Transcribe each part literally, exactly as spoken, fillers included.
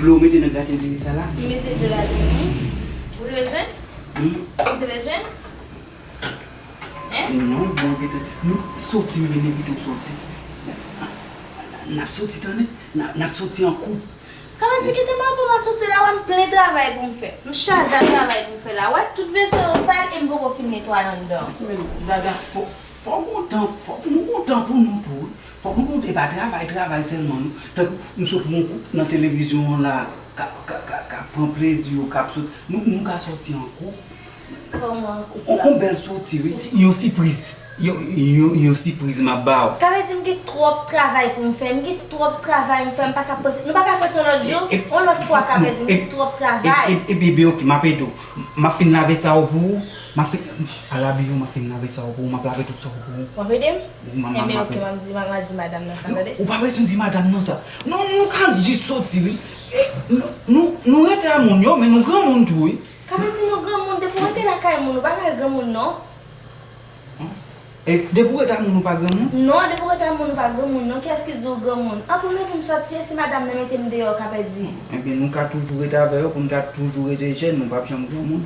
Dlo mete nan graten diri sa la. M mete dlo ladan l, wi. Ou te bezwen? Hmm? Ou te bezwen? Hein? Non, bon, gentan. Nou soti, m vin envite w soti. N ap soti, tande? N ap, n ap soti an koup. Sa vle di, kite m ap soti la, wè m plen travay pou m fè. M chaje ak travay pou m fè la. Wè, tout veso yo sal e m poko fin netwaye anndan. Men, Dada, fò, fò gon tan, fò nou gon tan pou nou tou, wi. Fòk nou konte pa travay, travay sèlman, non. Tankou m sot wè yon koup nan televizyon an la, k ap, k ap, k ap, k ap pran plezi yo, k ap sot, nou, nou ka sòti an koup. Kòman an koup la? On, on bèl sòti, wi. Yon sipriz. Yon, yon, yon sipriz m ap ba w. Sa vle di m gen twòp travay pou m fè, m gen twòp travay m fè, m pa ka panse. Nou pa ka sòti yon lòt jou, e, e, yon lòt fwa, sa vle di m gen twòp travay. E, e, e, bebe, oke, m ap ede w. M ap fin lave sa yo pou ou. M ap fin, al abiye w, m ap fin lave sa yo pou ou, m ap lave tout sa yo pou ou. W ap ede m? Ou, m, m, Enben, m ap oke, ede. M ap di, m ap di madanm nan sa, tande? Ou pa bezwen di madanm nan sa. Non, nou ka jis soti, wi. E, nou, nou, nou rete a moun yo, men nou granmoun tou, wi. Sa vle di nou granmoun, depi w rete lakay moun, ou pa ka granmoun, non. E, depi w rete a moun, ou pa granmoun? Non, depi w rete a moun, ou pa granmoun, non. Kiyès ki di w granmoun? Anpil leve m sòti, e si madanm nan mete m deyò, ka pèdi. Enben, nou ka toujou rete avè yo, pou n ka toujou rete jèn, nou p ap janm granmoun.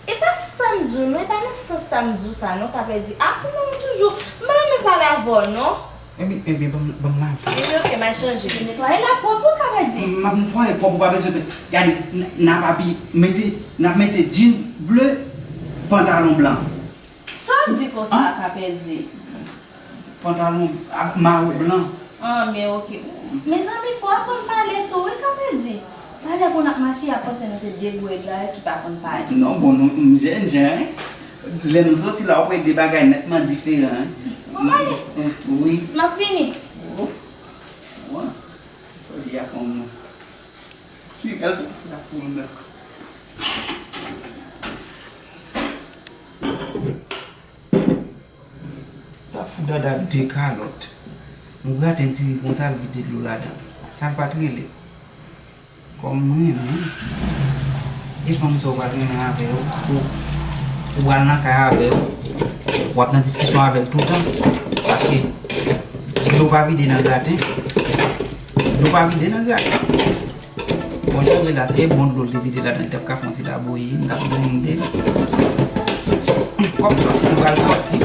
E pa sa m di w, non, e pa nan sans sa m di w sa, non, ka pèdi. A, pou mwen, m toujou, m pa renmen pale avè w, non. Ebyen, ebyen, ban m, ban m lave. Ebyen, oke, m al chanje. Netwaye la pwòp, ou ka pèdi. M ap netwaye pwòp, ou pa bezwen pè. Gade, n, n ap abiye, mete, n ap mete jeans ble, pantalon blan. Sa w di konsa, Kapèdi? Pantalon ak mawo blan. An, men oke. Mezanmi, fò w aprann pale tou, wi, Kapèdi. Talè pou n ap mache, y ap panse nou se de gwo egarè ki pa konn pale. Non, bon, nou, m jèn jan, wi. Lè nou soti la, w ap wè de bagay nètman diferan, wi. Bon, m ale. Wi. M ap vini. Oh. Bon. Sòti a konn nou. Li al sòti la pou mwen. Sa fou Dada de kalòt. Yon graten diri konsa, l vide dlo ladan l. Sa l pa t rele. Kòm mwen menm. E fanm sa w pa t renmen avè yo. Ou, ou pral nan kay avè yo. W ap nan diskisyon avè l toutan. Paske dlo pa vide nan graten. Dlo pa vide nan graten. Bon, jan l ye la, se bon dlo l te vide ladan, li t ap ka fè yon ti labouyi, m t ap grenn de l. Kòm sòti, nou pral sòti.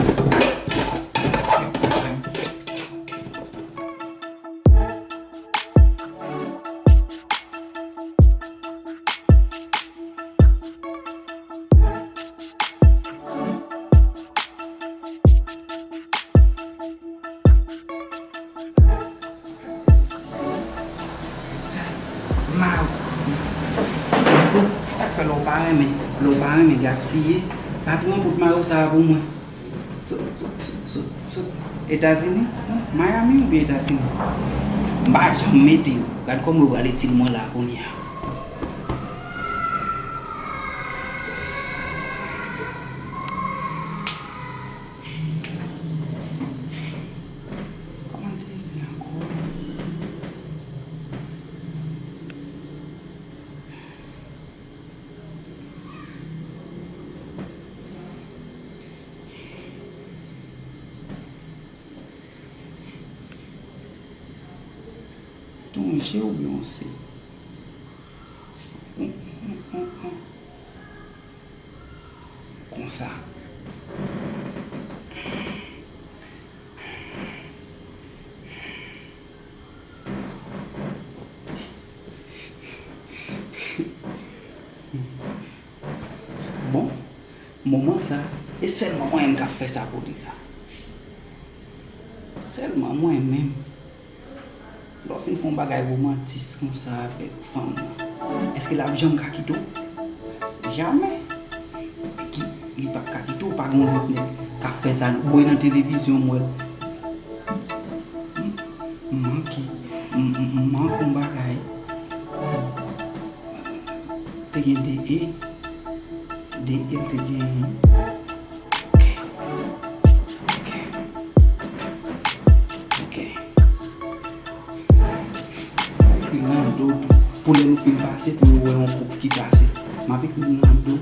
Sa, ma-, sa k fè lè w pa renmen, lè w pa renmen gaspiye, pa tou an bout mayo sa a pou mwen. Sot, sot, sot, sot, sot Etazini? Non, Miami oubyen Etazini? M pa janm mete yo. Gad kòman yo pral itil mwen la kounye a. Kòman l te rele ankò? T yon G oubyen yon C? Konsa. Bon, moman sa, e sèlman mwen menm k ap fè sa pou li la. Sèlman mwen menm. Lè w fin fè yon bagay romantis konsa avèk fanm nan, èske l ap janm ka kite w? Jamè. Ki, li p ap ka kite w, pa gen yon lòt nèg k ap fè sa. Bon, e nan televizyon m wè l. M, m manke, m, m, m manke yon bagay. Te gen de E, de E l te genyen. Ok. Ok. Ok. M ap ekri nan do tou. Pou lè nou fin pase, pou yo wè yon koup ki pase. M ap ekri nan do.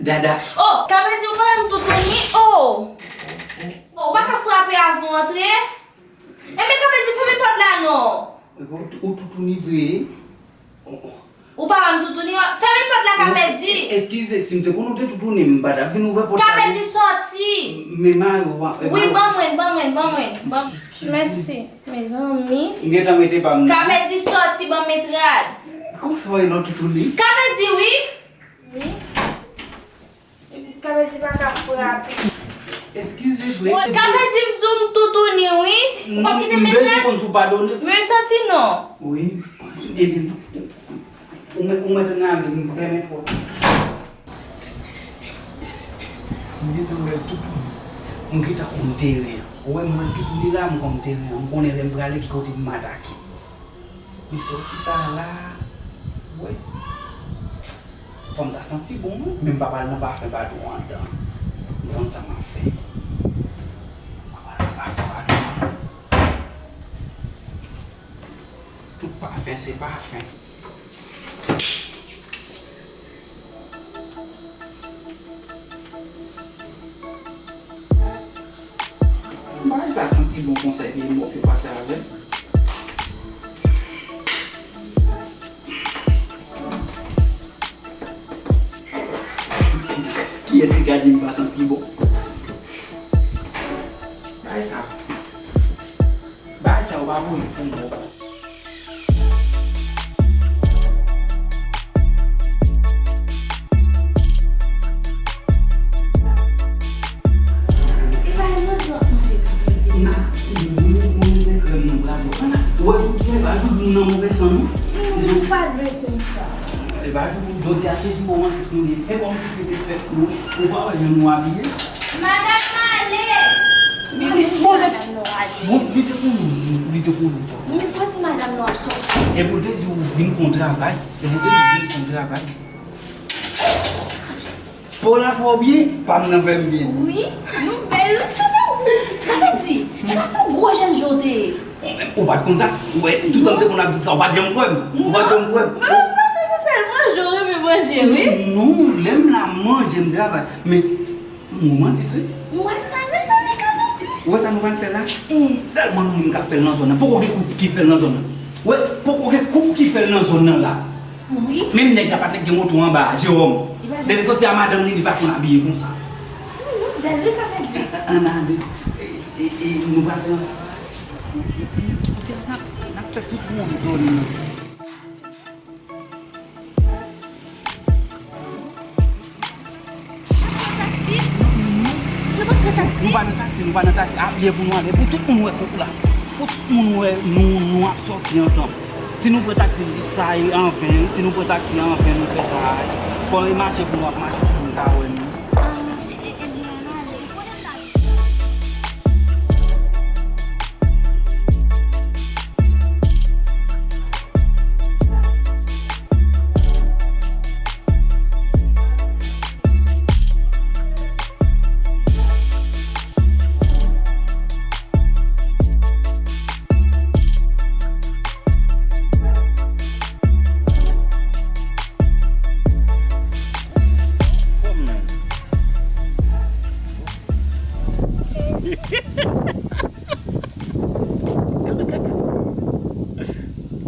Dada. Oh, Kapèdi, ou pa wè m toutouni? Oh! Oh, ou pa ka frape avan w antre? Enben, Kapèdi, fèmen pòt la non. Ou, ou toutouni vre? Oh, oh. Ou pa wè m toutouni? Fèmen pòt la, Kapèdi. Eskize, si m te konn ou te toutouni, m pa t ap vin ouvè pòt la. Kapèdi, sòti. Men mayo a. Wi, ban mwen, ban mwen, ban mwen, ban mwen. Eskize. Mèsi, mezanmi. M gentan mete pa m nan. Kapèdi, sòti, ban m met rad. Konsa w wè lè w toutouni? Kapèdi, wi. Wi. Kapèdi pa ka frape. Eskize vre. Kapèdi, m di w m toutouni, wi. Ou pa kite m bezwen konn si w padone. Men sòti non. Wi. Epi, ou mèt, ou mèt nan ale, m fèmen pòt. M gentan wè l toutouni. M gentan konn teren an. Ou wè m wè l toutouni la, m konn teren an. M konnen lè m prale ki kote pou m atake. Men sòti sa a la, wè. Fò m ta santi bon, wi. Men m pa pral nan pafen pa dou anndan. M konn sa m ap fè. M pa pral nan pafen pa dou anndan. Tout pafen se pafen. Bagay sa santi bon konsa epi mòp yo pase avè l. Kiyès ki ka di m pa santi bon? Bagay sa. Bagay sa yo pa voye pou mwen. E pa yon manzè w ap manje Kapèdi a? Mwen, mwen, se krèm nou pral yo. Ou wè, ou wè, pa jouk moun nan move san non. Nou pa dwe konsa. E pa jouk, jodi a se jou romantik nou ye. E kòm si se te fèt nou, ou pa wè jan nou abiye? Madanm ale! Li te, bon, li te, bon, li te konnen, li te konnen. Mwen fò di madanm nan ap sòti. Epi w te di w vin fè yon travay. Epi w te di w vin fè yon travay. Po w la fè w byen, pa m nan fè m byen. Wi, nou bèl wi, Kapèdi. Kapèdi, e pa se yon gwo jèn jan w te ye. Ou menm, ou pa t konn sa? Ou wè, toutan m te konn ap di sa, ou pa t janm kwè m. Ou pa t janm kwè m. Non, mwen panse se sèlman jan w renmen manje, wi. Non, lè m la manje, m travay. Men, m romantis, wi. M wè sa, mezanmi, Kapèdi. Ou wè sa nou pral fè la? Sèlman nou menm k ap fè l nan zòn nan. Poko gen koup ki fè l nan zòn nan. Ou wè, poko gen koup ki fè l nan zòn nan la. Wi. Menm nèg la pa t gen moto anba a, Jewòm. Lè li sòti a madanm li, li pa konn abiye konsa. Se yon lòt bèl wi Kapèdi. Ann ale. E, e, e, nou pral pran. E, e, e, kounye a n ap, n ap fè tout moun zòn nan. Taksi? Nou pa nan taksi, nou pa nan taksi. Apiye pou nou ale. Pou tout moun wè koup la. Pou tout moun wè nou, nou ap sòti ansanm. Si nou pran taksi, sa e anven. Si nou pran taksi, anven nou fè sa. Fò e mache pou nou ap mache pou moun ka wè nou.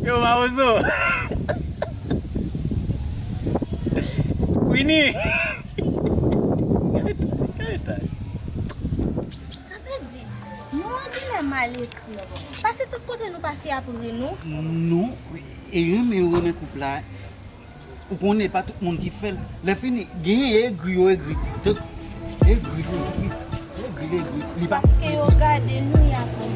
Yo, Mawozo! Winnie! Kapèdi, nou an genlè mal ekri. Paske tout kote nou pase y ap ri nou. Non, e renmen yo renmen koup la. Ou konnen pa tout moun ki fè l. Lè fini, genyen egri yo egri. Egri, egri, egri, egri. Li pa. Paske yo gade nou, y ap ri.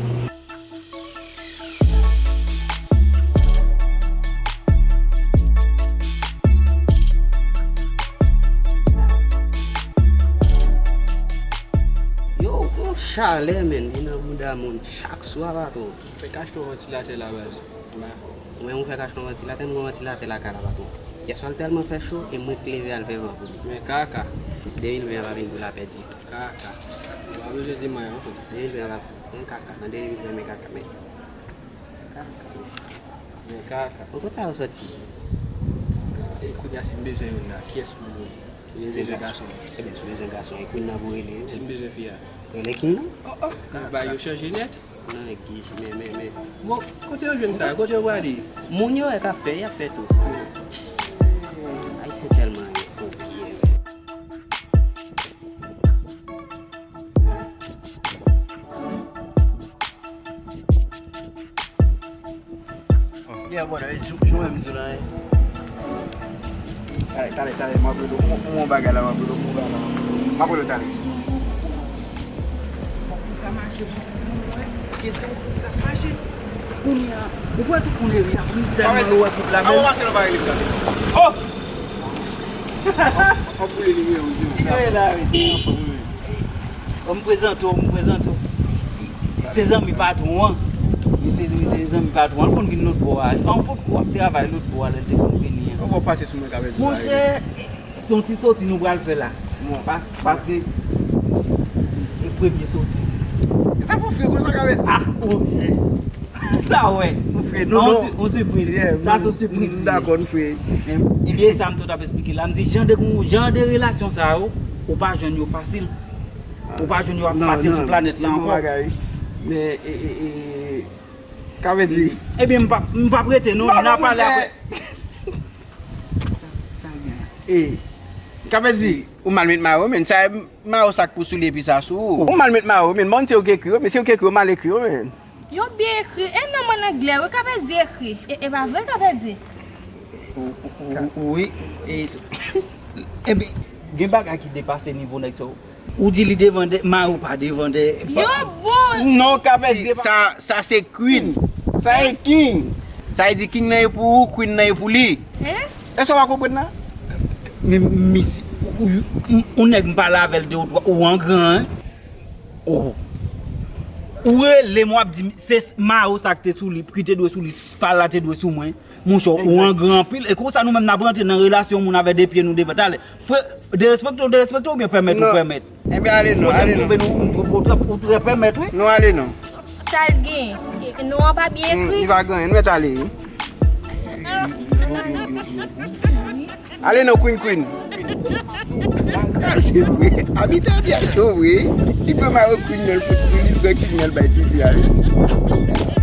Yo, yon chalè, menn, li nan bouda moun chak swa, patwon. Fè kache yon vantilatè la, baz. Ou menm ou fè kache yon vantilatè, m gen yon vantilatè lakay la, patwon. Yèswa l tèlman fè cho, e mwen k leve al fè van pou li. Men kaka. De mil ven an pa vin pou lapè ditou. Kaka. Ou pa bezwen di m anyen ankò. De mil ven an pa, men kaka. Nan de mil ven, men kaka, men. Kaka, mesye. Men kaka. Bon, kote sa yo sòti? E kounye a, si m bezwen youn la, kiyès pou m voye? Si w bezwen gason. Ebyen, si w bezwen gason, e Queen nan pou rele. Si m bezwen fi a. Rele King nan. Oh, oh. Bagay yo chanje nèt. Nan, Guy, men, men, men. Bon, kote yo jwenn sa? Kote yo prale? Moun yo wè k ap fè, y ap fè tou. Ayisyen tèlman kopye. Yeah, brother, e jou, jou menm di w la, hein. Talè, talè, talè, m ap rele w. M, m, yon bagay la, m ap rele w, m, yon bagay la. M ap rele w talè. Fòk ou ka mache pou, pou mwen. Kesyon pou ou ka mache. Kounye a, ou wè tout moun eri a, m tèlman lwen koup la, men. Avan pase nan bagay li. Oh! An pou li nimewo, wi. Li la, wi. Bon, m prezante w, m prezante w. Se zanmi patwon an. Li se, li se zanmi patwon an. Li konn vin lòt bò a. An, poutko w ap travay lòt bò a, lè l te konn vini an. Ou pase sou mwen, ka vle di. Monchè, se yon ti soti nou pral fè la. Bon. Pa-, paske e premye soti. E ta pou fè, konn sa ka vle di. Ah, monchè. Sa w wè. Ou fè, non, non. Yon sipriz. Yeah, sa se yon sipriz. M dakò, m fè. Ebyen, sa m t ap esplike la. M di, jan de, jan de relasyon sa yo, ou pa jwenn yo fasil. Ou pa jwenn yo fasil sou planèt la ankò. Men, e, e, e, ka vle di. Ebyen, m p ap, m p ap rete, non. N a pale apre. Sa, sa gen. E, ka vle di, ou mal met mayo, men. Sa, mayo sa k pou soulye epi sa sou ou. Ou mal met mayo, men. Bon, se yo ki ekri yo, men se yo ki ekri yo, mal ekri yo, men. Yo byen ekri, e nan mòn anglè, wi, ka vle di ekri. E, e pa vre, ka vle di. Wi, e, epi, gen bagay ki depase nivo nèg sa yo. Ou di li devan dè, mayo pa devan dè. Yo bon. Non, ka vle di. Sa, sa se queen. Sa e king. Sa e di king nan e pou ou, queen nan e pou li. Hein? Èske w pa konprann la? Men, misi, ou, ou, ou, ou nèg m pale avè l de ou twa, ou an gran, hein? Oh. Ou rele m, w ap di m, se mayo sa k te sou li, ki te dwe sou li, pal la te dwe sou mwen. Monchè, ou an gran anpil. E konsa nou menm n ap rantre nan relasyon moun avè de pye nou devan. Talè. Frè, derespekte w, derespekte w oubyen pèmèt ou pèmèt? Ebyen, ale non, ale non. Monchè, m twouve nou, m twouve w trè, ou trè pèmèt, wi. Non, ale non. Sa l gen? Non an pa byen ekri? Li pa gen anyen, nou mèt ale, wi. Ale non, Queen, Queen. Kraze vre. Abitè byen cho vre. Li pran mayo Queen nan l fout sou li, pran Queen nan l bay ti fi a, mesye.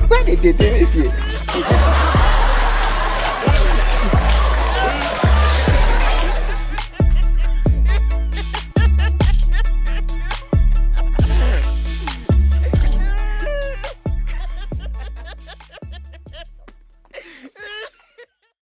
Gade tete, mesye.